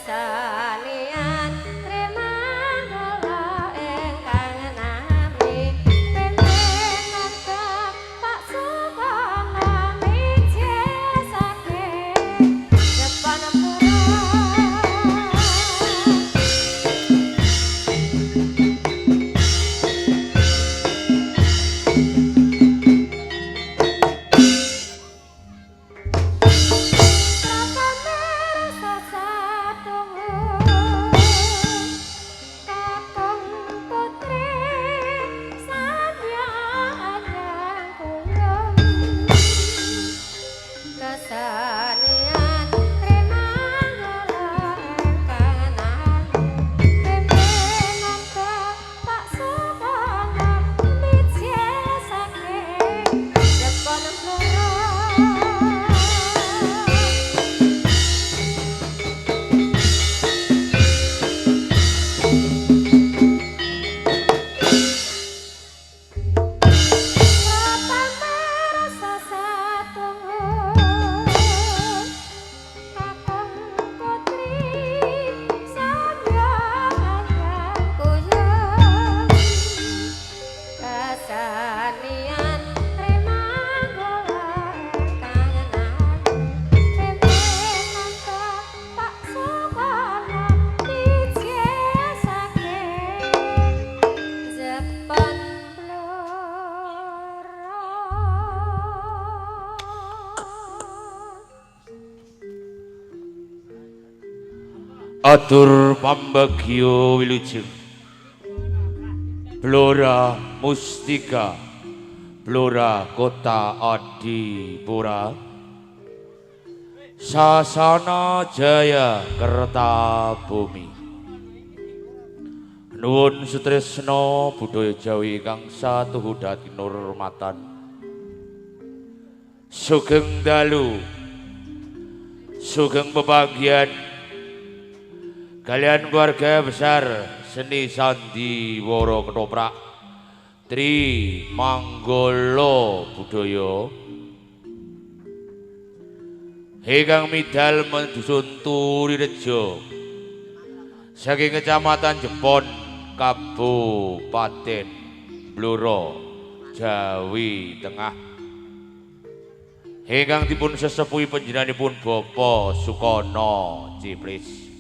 Kesenian Trimanggala ingkang nami pimpinan Bapak Sukono mijil saking Jepang. Kesenian Trimanggala ingkang nami pimpinan Bapak Sukono mijil saking Jepang. Kesenian Trimanggala ingkang nami pimpinan Bapak Sukono mijil saking Jepang Blora. Atur pambagio wilujeng Blora Mustika Blora Kota Adipura Sasana Jaya Kerta Bumi. Nuwun sutresna budaya Jawi kang satuhu dadi nurmatan. Sugeng dalu, sugeng pepanggihan kalian keluarga besar seni sandiwara ketoprak Tri Manggala Budaya ingkang midal mendusun Turirejo saking Kecamatan Jepon, Kabupaten Blora, Jawi Tengah, ingkang dipun sesepuhi panjenenganipun Bapak Sukono Ciplis.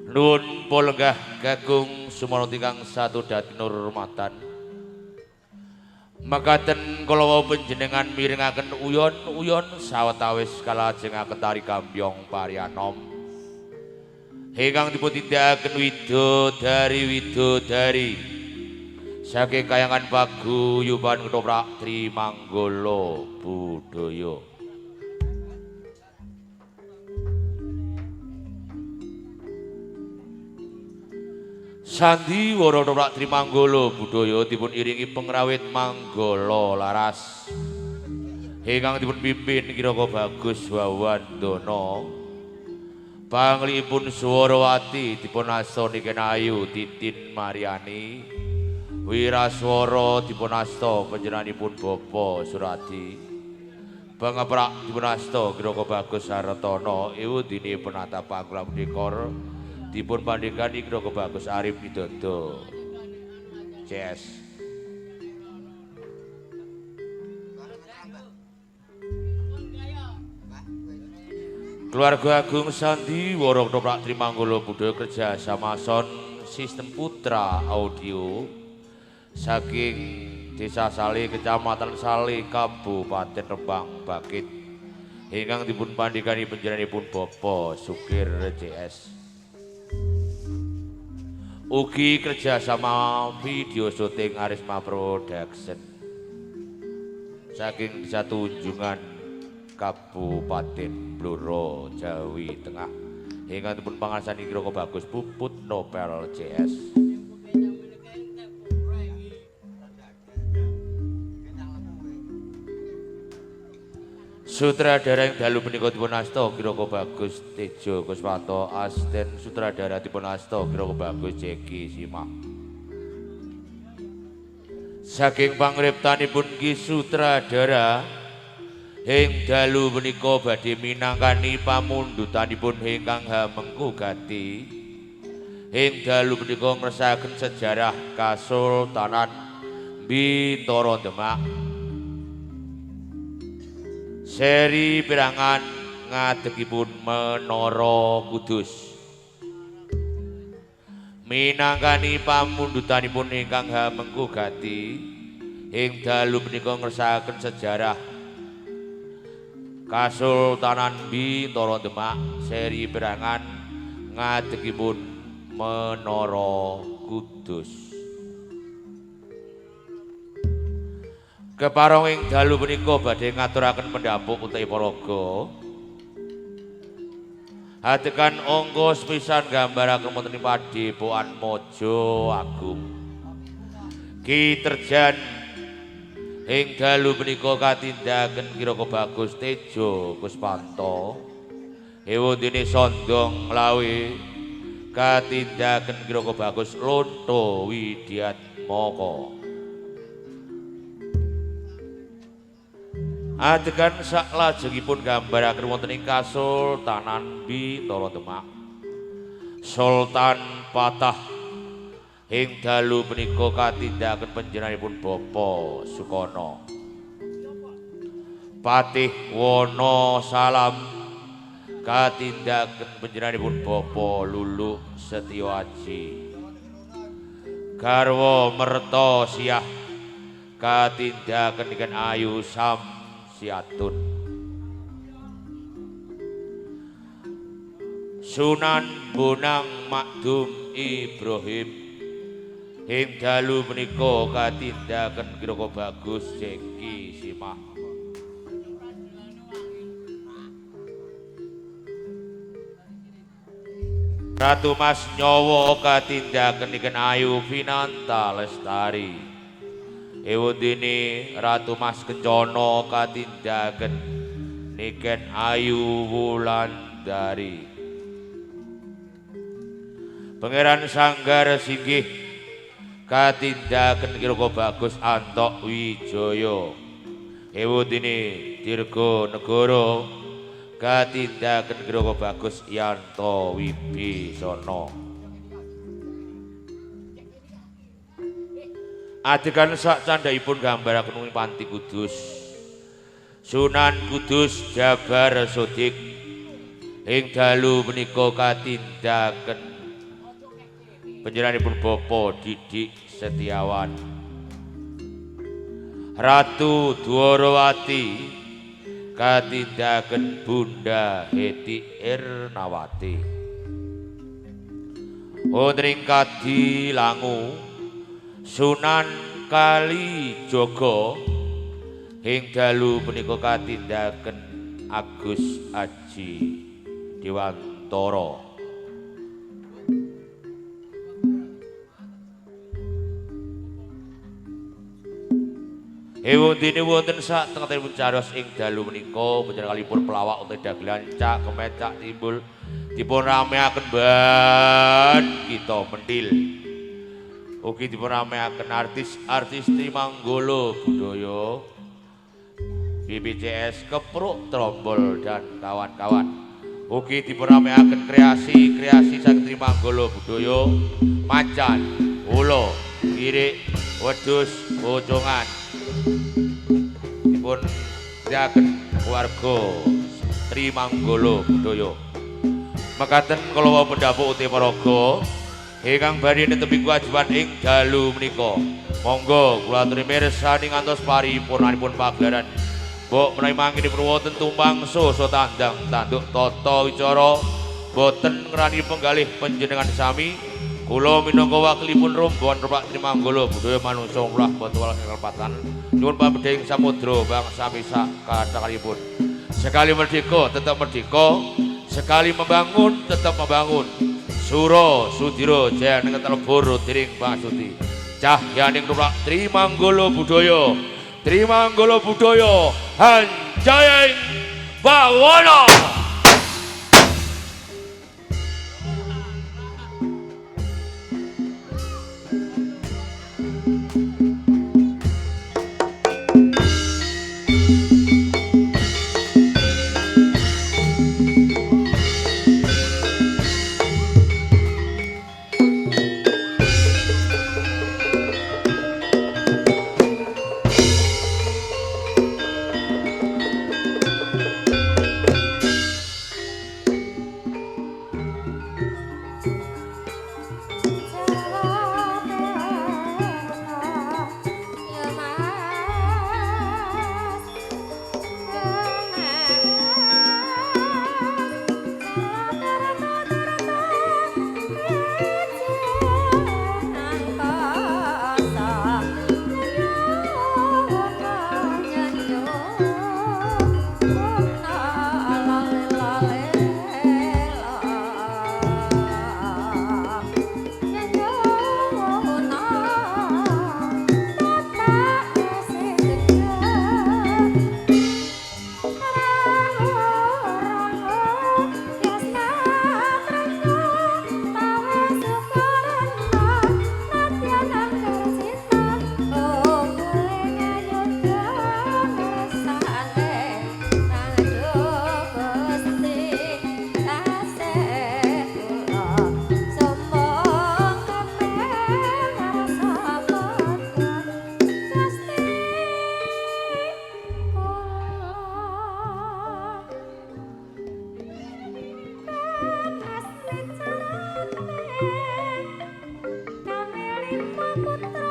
Nuwun polenggah kakung sumanut ingkang satu dadi nurmatan. Makaten kala wau panjenengan mirengaken uyon-uyon sawetawis kalajengaken tari gambyong parianom ingkang dipun tindakaken widodari widodari saking kayangan paguyuban ketoprak Trimanggala Budaya. Sandiwara Ketoprak Trimanggala Budaya dipun iringi pengrawit Manggala Laras ingkang dipun pimpin Kiraka Bagus Wawandono. Panglipun Swarawati dipun asta Niken Ayu Titin Mariani. Wiraswara dipun asta panjenenganipun Bapak Suradi. Pangeprak dipun asta Kiraka Bagus Hartono. Ewudine penata panglam dekor dipun pandhekani Kiraka Bagus Arif Widodo CS. Keluarga Agung Sandiwara Ketoprak Trimanggala Budaya kerja sama sound sistem Putra Audio saking Desa Sale, Kecamatan Sale, Kabupaten Rembang Bakit ingkang dipun pandhekani panjenenganipun Bapak Sukir CS. Ugi kerjasama video syuting Arisma Production saking Desa Tunjungan, Kabupaten Blora, Jawi Tengah ingkang dipun pangarsani Kiraka Bagus Puput Nopel CS. Sutradara ing dalu punika dipun asta Kiraka Bagus Tejo Kuswanto, asisten sutradara dipun asta Kiraka Bagus Jeki Sima. Saking pangriptanipun Ki Sutradara ing dalu menika badhe minangkani pamundhutanipun ingkang hamengku gati. Ing dalu menika ngresaken sejarah Kasultanan Bintara Demak. Seri pirangan ngadegipun Menara Kudus. Minangkani pamundhutanipun ingkang hamengku gati ing dalu menika ngersakaken sejarah Kasultanan Bintara Demak seri perangan ngadegipun Menara Kudus. Kepareng ing dalu menika badhe ngaturaken pendhapuk utawi paraga. Adegan angka sepisan gambaraken wonten ing Padepokan Mojo Agung. Ki Terjan ing dalu menika katindakaken Kiraka Bagus Tejo Kuspanto. Ewondene Sondong Lawe katindakaken Kiraka Bagus Lonto Widyatmoko. Adegan saklajengipun gambaraken wonten ing Kasultanan Bintara Demak. Sultan Patah ing dalu menika katindakaken panjenenganipun Bapa Sukono. Patih Wono Salam katindakaken panjenenganipun Bapa Luluk Setyo Aji. Garwa Merto Siah katindakaken Niken Ayu Sam Siatun. Sunan Bonang Makdum Ibrahim ing dalu menika katindakaken Kiraka Bagus Jengki Simah. Ratu Mas Nyawa katindakaken Niken Ayu Vinanta Lestari. Ewondene Ratu Mas Kencana katindakaken Niken Ayu Wulandari. Pangeran Sanggar Singgih katindakaken Kiraka Bagus Antok Wijaya. Ewondene Dirga Negara katindakaken Kiraka Bagus Yanto Wibisana. Adegan sak candhaipun gambaraken ing Panti Kudus. Sunan Kudus Jabar Sodik ing dalu menika katindakaken panjenenganipun Bapa Didik Setiawan. Ratu Dwarawati katindakaken Bunda Heti Ernawati. Wonten ing Kadilangu Sunan Kalijaga ing dalu menika katindakaken Agus Aji Dewantara. Ewondene wonten sak tengah-tengahipun cariyos ing dalu menika panjenengan kalipun pelawak utawi dagelan cak kemet cak timbul dipun rameaken ban kita menthil. Ugi dipun rameaken artis-artis Trimanggala Budaya, BPJS Kepruk Trombol dan kawan-kawan. Ugi dipun rameaken kreasi-kreasi saking Trimanggala Budaya, macan, ula, kirik, wedhus, bocongan. Dipun rameaken warga Trimanggala Budaya. Mekaten kala wau pendhapuk utawi paraga ingkang badhe netepi kewajiban ing dalu menika. Monggo kula aturi mirsani ngantos paripurnanipun pagelaran. Mbok menawi mangkinipun wonten tumpang sasa tandang tanduk tata wicara boten ngrani penggalih panjenengan sami. Kula minangka wakilipun rombongan Rupak Trimanggala Budaya Manungsa Nglulah boten welas kalepatan. Nyuwun pamedhing samudra bangsa sak kathah-kathahipun. Sekali merdeka tetap merdeka, sekali membangun tetap membangun. Suro Sudiro Jayaningrat Lebur Diring Pasuti Cahyaning Rupak Trimanggala Budaya Trimanggala Budaya Hanjayeng Bawono. Putra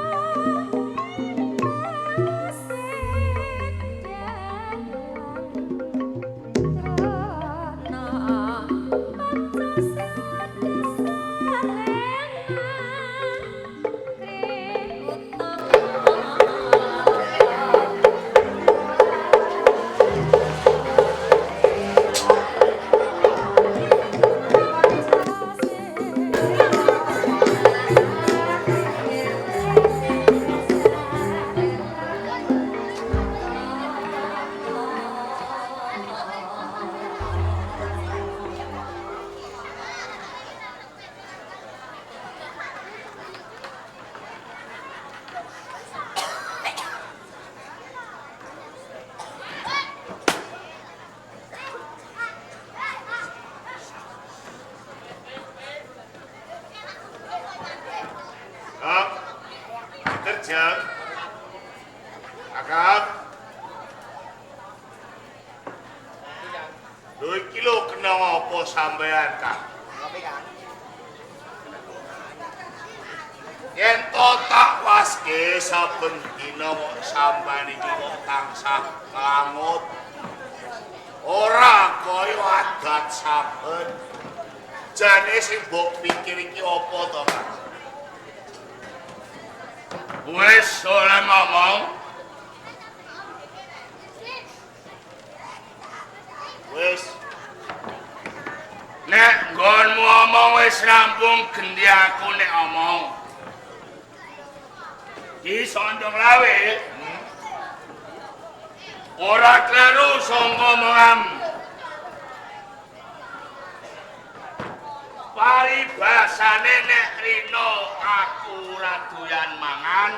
Kang, kerja. Kakak. Lho iki lho kena apa sampean, Kang? Yen to tak waske saben dina kok sampean iki kok tansah nglangut. Ora kaya adat saben. Jane sing mbok pikir iki apa to, Kang? Wis ora ngomong. Wis. Nek nggonmu omong wis rampung gendi aku nek omong. Ki Sondong Lawe. Ora kleru sangka omongan. Paribasane nek rino aku ora doyan mangan.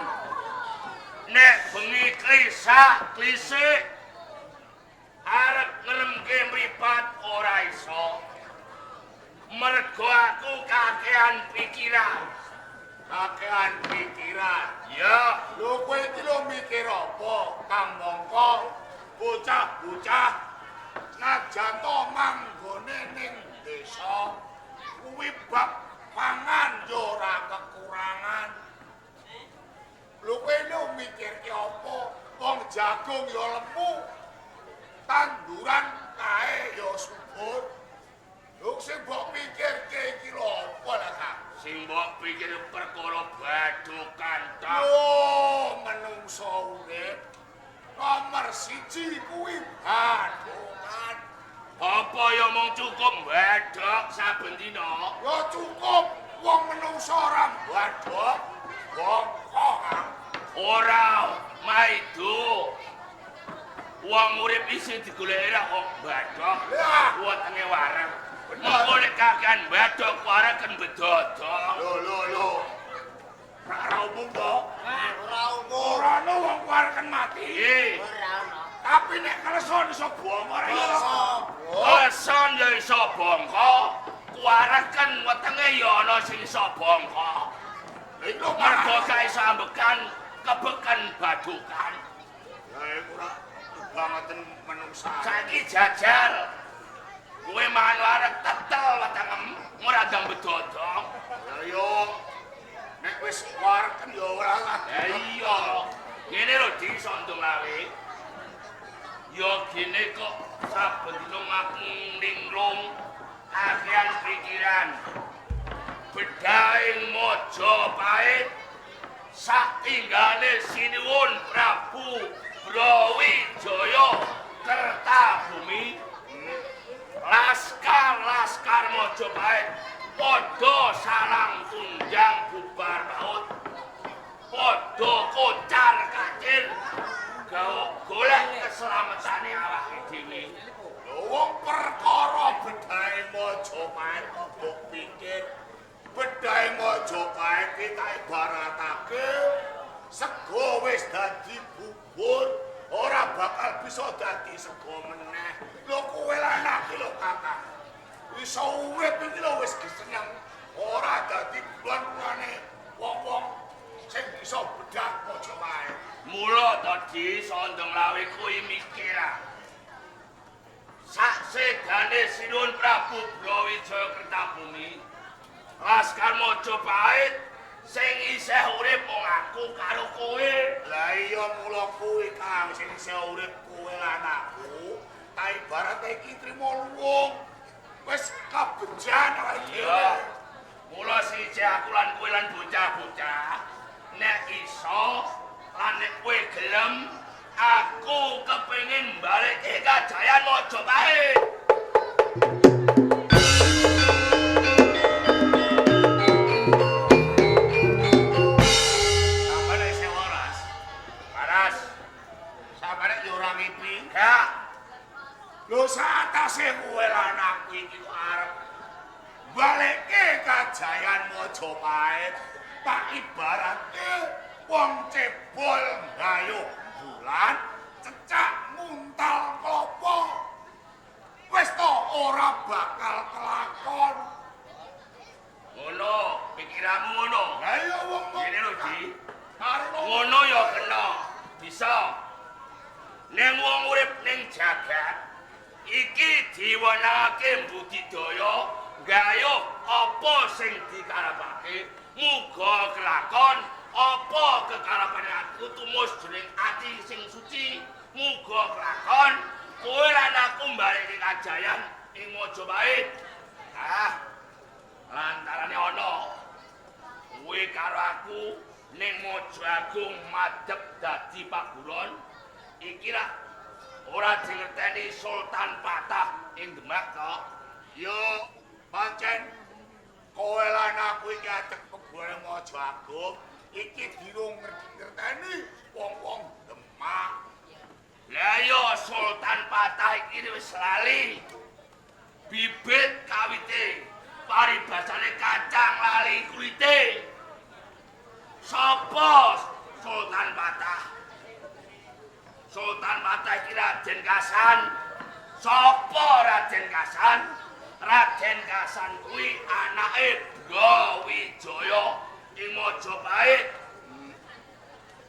Nek bengi klisak klisik arep ngremke mripat ora iso. Mergo aku kakean pikiran. Kakean pikiran. Ya, Lho kowe iki lho mikir apa? Kang mongko bocah-bocah najan to manggone ning desa kuwi bab pangan yo ora kekurangan. Lho kowe lho mikirke apa? Wong jagung yo lemu, tanduran kae yo subur. Lho sing mbok mikirke iki lho apa lah, Kang? Sing mbok pikir perkara badokan tok. Lho, menungso urip nomor siji kuwi badokan. Apa ya mung cukup badhok saben dina? Ya cukup wong menungso ora badhok, bongko, Kang. Ora maido. Wong urip isih digoleki ra kok badhok. Lah. Wetenge wareg. Mengko nek kakean badhok wareg bedodok. Lho lho lho. Ora umum to? Ora umum. Ora ono wong wareken mati. Nggih. Tapi nek keleson iso bongko ora iso. Kleson ya iso bongko, kuwareken wetenge ya ana sing iso bongko. Lha iku Mergo gak iso ambekan kebeken badukan. Lah iku ora bangeten menungsa. Saiki jajal. Kowe mangan wareg tetel wetengem, ora ndang bedodok. Lah yo nek wis wareken ya ora lah. Lah iya. Ngene lho Di Sondong Lawe. Ya gene kok saben dina ngaku linglung kakean pikiran. Bedhaing Majapahit sak tinggale Sinuwun Prabu Brawijaya Kertabumi. Laskar-laskar Majapahit padha salang tunjang bubar maut. Padha kocar kacir golek keselamatane awake dhewe. Lho wong perkara bedhae Majapahit kok mbok pikir. Bedhae Majapahit iki tak ibaratake sego wis dadi bubur, ora bakal bisa dadi sego meneh. Lho kowe lanang iki lho Kakang. Iso urip iki lho wis diseneng, ora dadi bulan-bulane wong-wong sing bisa bedah Majapahit. Mula to Di Sondong Lawe kuwi mikir. Sak sedane Sinuwun Prabu Brawijaya Kertabumi, Laskar Majapahit sing isih urip mung Aku karo kowe. Lah iya mula kuwi Kang sing isih urip kowe lan aku, ta ibarate iki trimo luwung. Wis kabejan awake dhewe. Mula siji aku lan kowe lan bocah-bocah nek iso lan nek kowe gelem aku kepengin balekke kajayan Majapahit. Sampeyan isih waras. Waras. Sampeyan yo ora ngipi. Gak. Lho saatase kowe lan aku iki kok arep balekke kajayan Majapahit. Tak ibaratke wong cebol gayuh bulan cecak muntal klopo. Wis to ora bakal kelakon. Ngono, pikiranmu ngono. Lah iya wong kok. Ngene lho, Di. Karo Ngono ya kena. Bisa. Ning wong urip ning jagat iki diwenangake budidaya gayuh apa sing dikarepake, muga kelakon apa kekarepane aku tumus jroning ati sing suci, muga kelakon kowe lan aku mbaleki kajayan ing Majapahit. Ah, lantarane ana kowe karo aku ning Mojoagung madhep dadi paguron iki lah ora dingerteni Sultan Patah ing Demak to. Yo pancen kowe lan aku iki adek peguron Mojoagung iki dirung ngerteni wong-wong Demak. Lah yo Sultan Patah iki wis lali. Bibit kawite paribasane kacang lali kulite. Sapa Sultan Patah? Sultan Patah iki Raden Kasan. Sapa Raden Kasan? Raden Kasan kuwi anake Brawijaya ing Majapahit.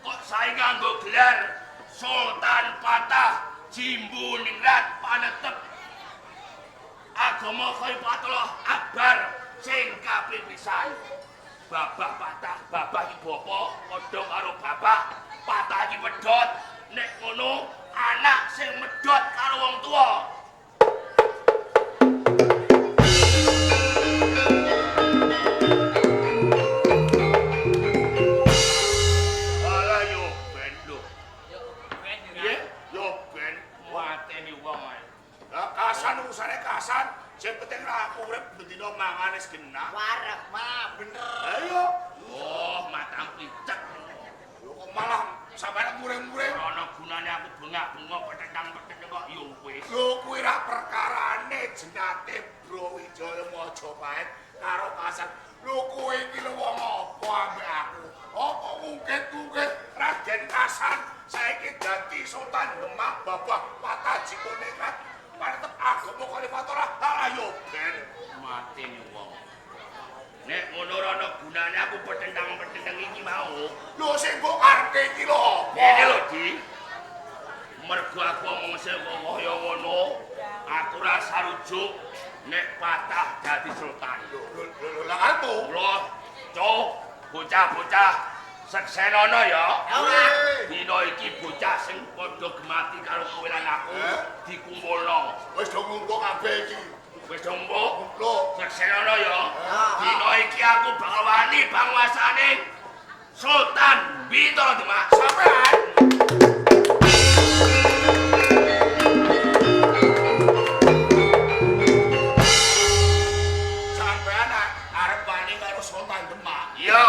Kok saiki nganggo gelar Sultan Patah Jimbu Ningrat panetep agama Khalifatullah Akbar sing kaping pisan. Babah Patah, babah iki bapa padha karo bapak, Patah iki pedhot. Nek ngono anak sing medhot karo wong tuwa. Alah yo ben lho. Yo ben Piye? Yo ben mateni wong ae. Lah kasan urusane kasan, sing penting ra aku urip bendina mangane segenah. Wareg mah bener. Ayo. Oh, matam picek. Lho kok malah sampeyan muring-muring. Ora ana gunane aku bengak-bengok petentang-petentang kok yo wis. Lho kuwi ra perkarane jenate Brawijaya Majapahit karo Kasan. Lho kowe iki lho wong apa ambek aku? Apa ungkit-ungkit Raden Kasan saiki dadi Sultan Demak Babah Patah Jiponingrat panetep agama Khalifatullah. Lah yo ben mateni wong. Nek ngono ora ana gunane aku petentang-petentang iki mau. Lho sing mbok karepe iki lho apa? Ngene lho, Di. Mergo aku omong sing kaya ngono, aku ora sarujuk nek Patah dadi sultan. Lho lho lha karepmu. Kula, cuk, bocah-bocah seksenono ya. Ora. Dina iki bocah sing padha gemati karo kowe lan aku dikumpulno. Wis do ngumpul kabeh iki. Wis do mbok Lho, seksenono ya. Dina iki aku bakal wani panguasane Sultan Bintoro Demak. Sampean sampean arep wani karo Sultan Demak. Iya.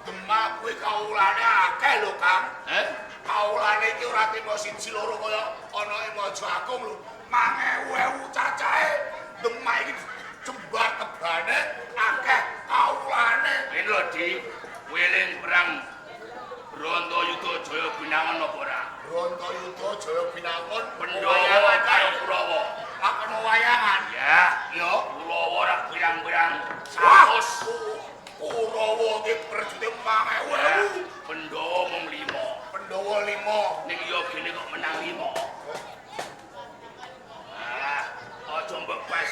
Demak kuwi kawulane akeh lho, Kang. Eh? Kawulane iki ora trimo siji loro kaya ana ing Mojoagung lho. 1000 cacahe. Demak iki jembar tebane akeh kawulane. Ini lho, Di. Weling perang Brontoyuda Jaya Binangun apa ora? Brontoyuda Jaya Binangun Pandhawa karo Kurawa. Lakon wayangan. Ya, Yo. Kurawa ora pirang-pirang Wah, 100. Kurawa iki perjute 1000. Pandhawa mung 5. Pandhawa 5. Ning yo gene kok menang 5. Ah, aja mbebas.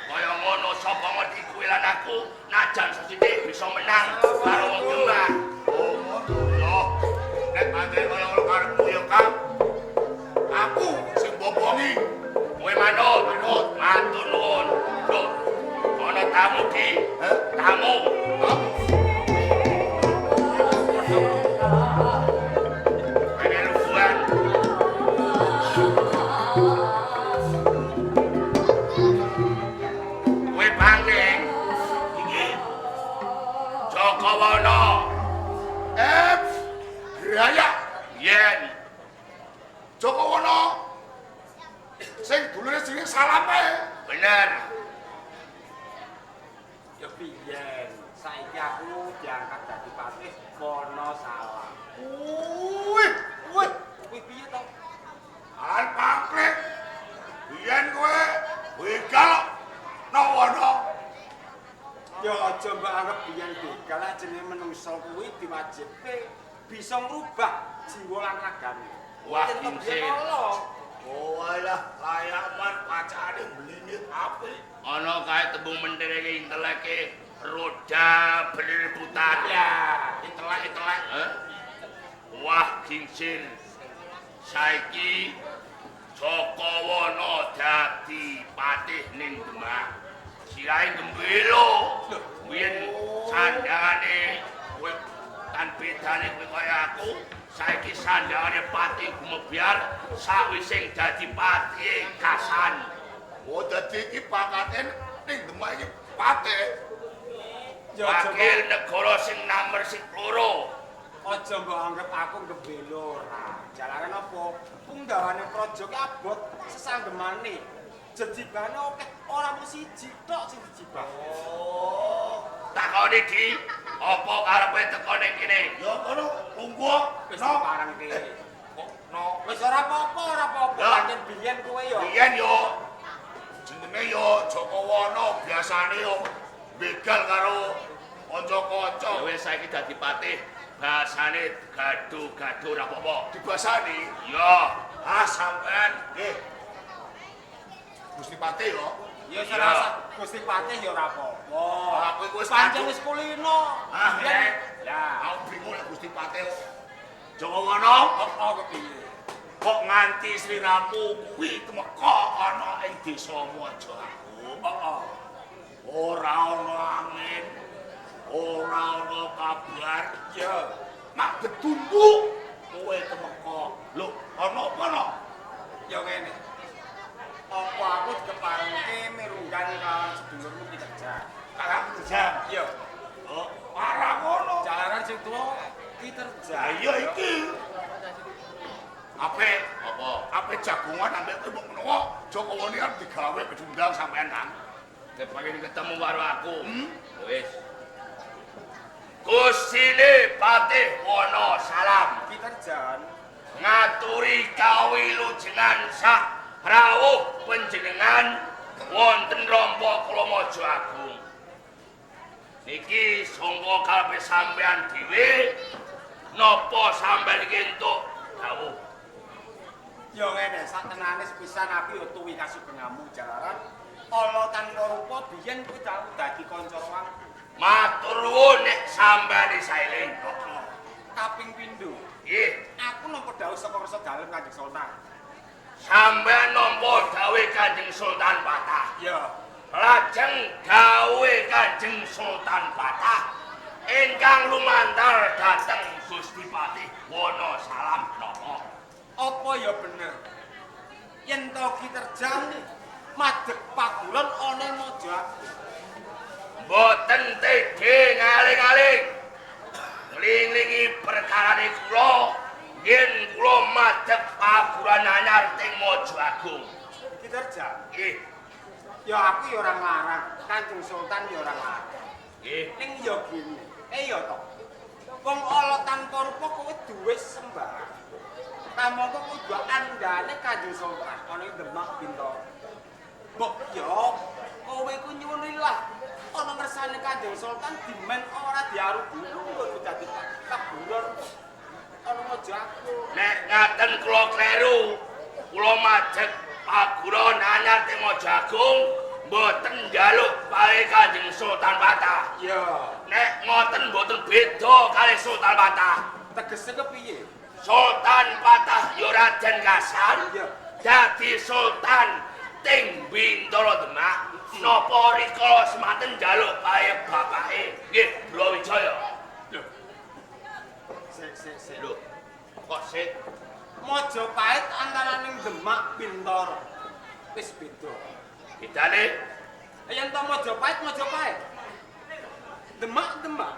Kaya ngono sapa ngerti kuwi lan aku najan sesithik bisa menang karo wong Demak. Beayak. Yen Joko Wono sing dulure jenenge Salame. Bener. Ya biyen, saiki aku diangkat dadi patih Wono Salam. Wih, Wih, kuwi piye to? Al pangklik. Biyen kowe begal nang wono. Ya aja mbok anggap biyen begal, lek jenenge menungso kuwi diwajibke bisa ngrubah jiwa lan ragane. Wah, Yen to biyen kincir. ala. Oh alah, layak man pacane mlinit apik. Ana kae tembung mentereke inteleke roda berputar. Ya, Intelek-intelek. Hah? Wah, kincir. Saiki Joko Wono dadi patih ning Demak. Sirahe gembelo. Biyen sandangane kowe tan bedane kowe kaya aku, saiki sandangane patih gumebyar sawise dadi patih Kasan. Oh, dadi iki pangkate ning Demak iki patih. Ya aja mbok Wakil negara sing nomer sing loro. Aja mbok anggap aku gembelo ora. Jalane apa? Punggawane praja ki abot sesanggemane. Jejibane akeh, ora mung siji tok sing dijibah. Oh, Takoni di apa karepe teko ning kene? Ya kono lungguh. Wis No. diparengke. Kok no. Wis ora apa-apa, ora apa-apa. Ya. Pancen biyen kowe ya. Biyen yo jenenge yo Joko Wono biasane yo begal karo kanca-kanca. Ya wis saiki dadi patih, bahasane gado-gado ora apa-apa. Dibasani. Ya, Ah, sampean nggih. Gusti Patih yo. Ya wis ora usah Gusti Patih ya ora apa-apa. Aku iku wis Pancen kadung. wis kulino. Ah, Biyen- eh. Ya. Aku bingung lek Gusti Patih. Joko Wono Apa kepiye? Kok nganti sliramu kuwi tumeka ana ing desa Mojo Agung. Heeh. Ora ana angin, ora ana kabar. Ya. Mak bedumbu kowe tumeka. Lho, ana apa no? Ya ngene. Apa aku dikeparengke mirunggan kelawan sedulurmu Ki Terjang? Karang Terjang. Iya. Oh, parah ngono. Jalaran sing tuwa Ki Terjang. Lah iya iki. Ape apa? Ape jagongan ambek kowe mbok menawa Joko Wono arep digawe bedundang sampean, Kang. Kepengen ketemu karo aku. Ya wis. Gustine Patih Wono Salam Ki Terjang. Ngaturi kawilujengan sak rawuh panjenengan wonten rompok kula Mojo Agung. Niki sangka karepe sampean dhewe napa sampean iki entuk dawuh? Ya ngene, sak tenane sepisan aku ya tuwi kasugengamu jalaran ala tanpa rupa biyen kuwi tau dadi kanca aku. Matur nuwun nek sampean isailing. Kaping pindho, Nggih, aku nampa dawuh saka kersa dalem Kanjeng Sultan. Sampean nampa dawuh Kanjeng Sultan Patah. Ya. Lajeng dawuh Kanjeng Sultan Patah ingkang lumantar dhateng Gusti Patih Wono Salam napa? Apa ya bener? Yen to Ki Terjang madheg paguron ana ing Mojo Agung. Mboten tedhe ngaling-aling. Ngling-lingi perkarane kula, yen kula madheg paguran anyar teng Mojo Agung. Ki Terjang, Nggih, ya aku ya ora nglarang, Kanjeng Sultan ya ora nglarang. Nggih. Ning ya gini, ya to. Wong ala tanpa rupa kowe duwe sembahan. Kamangka kowe duwe andane Kanjeng Sultan ana ing Demak Bintoro. Mbok ya kowe ku nyuwun lah ana ngersane Kanjeng Sultan dimen ora diaru-guru nggon dadi kaburon ana Mojo Agung. Nek ngaten kula kleru, kula madheg paguron anyar teng Mojo Agung mboten njaluk pae Kanjeng Sultan Patah. Ya, Nek ngoten mboten beda kalih Sultan Patah. Tegese kepiye? Sultan Patah ya Raden Kasan. Iya. Dadi Sultan ting Bintara Demak. Napa rikala semanten njaluk pae bapake nggih Brawijaya. Lho. Sik sik sik. Lho, kok sik? Majapahit antaraning Demak Bintara wis beda. Bedane Yen to Majapahit Majapahit. Demak Demak.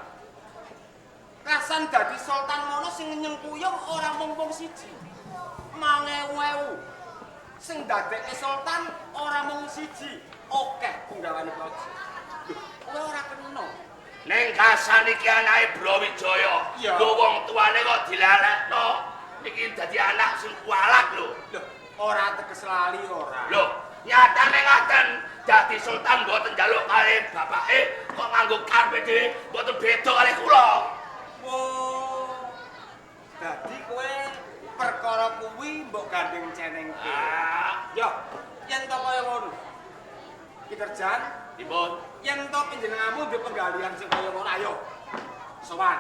Kasan Sultan dadi sultan ngono sing nyengkuyung ora mung wong siji. Mangewu-ewu. Sing dadekke sultan ora mung siji, akeh punggawane praja. Lho, kowe ora kena. Ning kasan iki anake Brawijaya. Iya. Lho wong tuane kok dilalekno. Niki dadi anak sing kualat lho. Lho, ora teges lali ora. Lho, nyatane ngaten dadi sultan mboten njaluk kalih bapake kok nganggo karepe dhewe mboten beda kalih kula. Oh. Dadi kowe perkara kuwi mbok gandeng cenengke. Ah, Yo, yen to kaya ngono. Ki Terjan, dipun yen to panjenenganmu duwe penggalian sing kaya ngono ayo. Sowan.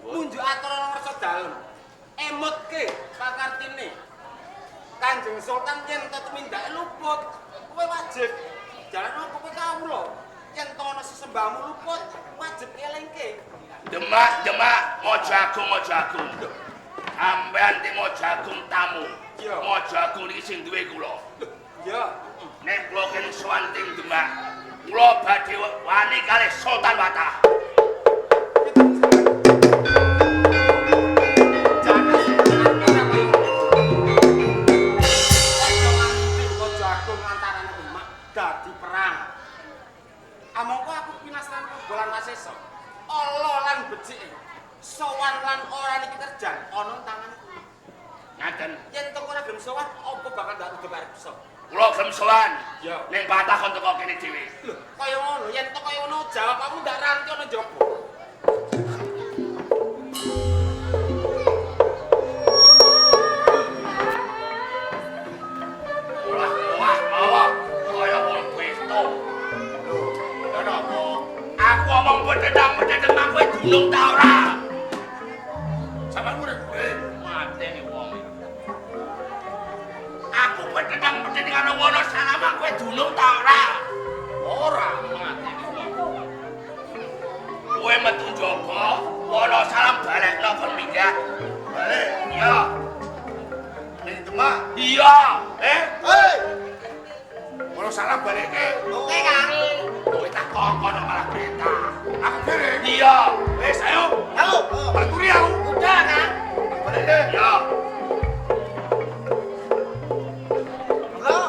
Munjuk atur ana ngersa dalem. Emutke pakartine. Kanjeng Sultan yen to tumindake luput, kowe wajib. Jalan apa kowe kawula? Yen to ana sesembahmu luput, wajib ngelingke. Demak, Demak, Mojo Agung, Mojo Agung. Sampeyan teng Mojo Agung tamu. Iya. Mojo Agung niki sing duwe kula. Iya. Nek kula kene sowan teng Demak, kula badhe wani kalih Sultan Watah. Dadi perang. Amangka aku pinasaran bolan Wasesa. Ala lan becike. Sowan lan ora niki Terjan ana tanganku. Ngaten. Yen to ora gelem sowan apa bakal ndak kudu arep iso. Kula gelem sowan. Iya. Ning Watah kon teko kene dhewe. Lho, kaya ngono, yen to kaya ngono jawab aku ndak ranti ana njaba. Wah, wah, wah. Kaya wong besto. Lho, lha napa? Aku omong pedhetang-pedheteng mang kowe dunung ta ora? Sampeyan urip-urip. Mateni wong. Aku pedhetang-pedheteng karo wono salam kowe dunung ta ora? Ora. Mateni wong. Kowe metu njaba, wono salam balekno kon minggah. Balik Iya. ning Demak. Iya. Eh, Hei, Kalau salah balikke. oke Kang. Kowe tak kongkon malah perintah. Aku kirim. Iya. Wis, ayo. Ayo. Baturi aku. Udah Kang. Balikke. Iya. Bro.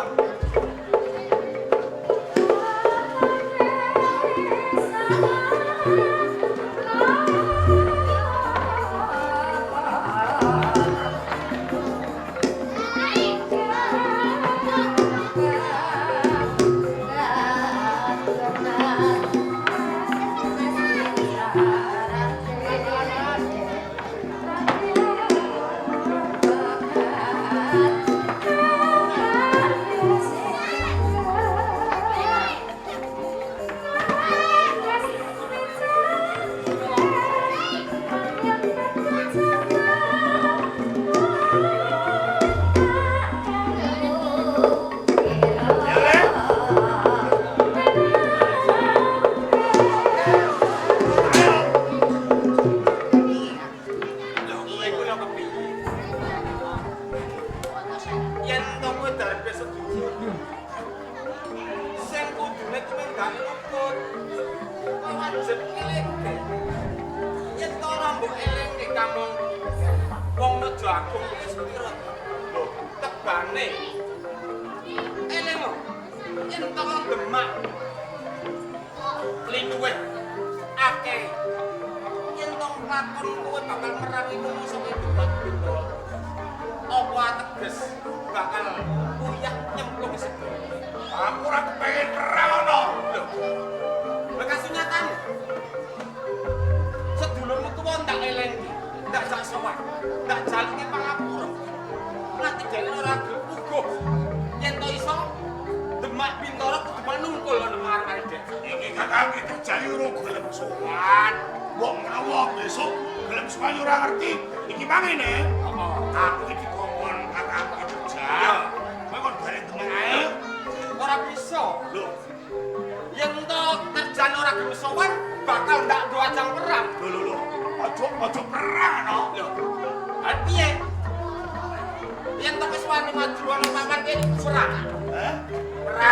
Ya, Le. Lho, kowe iku lho kepiye? Yen to kowe darbe sedulur. Sing kudune tumindake luput. Kowe wajib ngelingke. Yen to ora mbok elingke kamong wong Mojo Agung wis pira to? Lho, tebane. Eling lho. Yen to wong Demak linuwih akeh. Yen to lakon kowe bakal merangi mungsuhe Demak Bintoro. Apa teges bakal uyah nyemplung segara. Aku ora kepengin perang ana. Lho. Lha kasunyatane. Sedulurmu tuwa ndak elengke, ndak jak sowan, ndak jaluke pangapura. Nganti dheweke ora gelem puguh. Yen to iso Demak Bintoro kudu manungkul ana arep dhek. Iki kakang iki terjadi urung gelem sowan. Mbok menawa besok gelem sowan yo ora ngerti. Iki mangene. Apa? Aku iki dikongkon kakang iki kerja. Kowe kon balik Demak ae. Ora bisa. Lho, Yen to Terjan ora gelem sowan bakal ndak do ajang perang. lho lho lho. Aja aja perang ana. Lho. Lah piye? Yen to wis wani maju ana papan kene perang. Hah? Perang.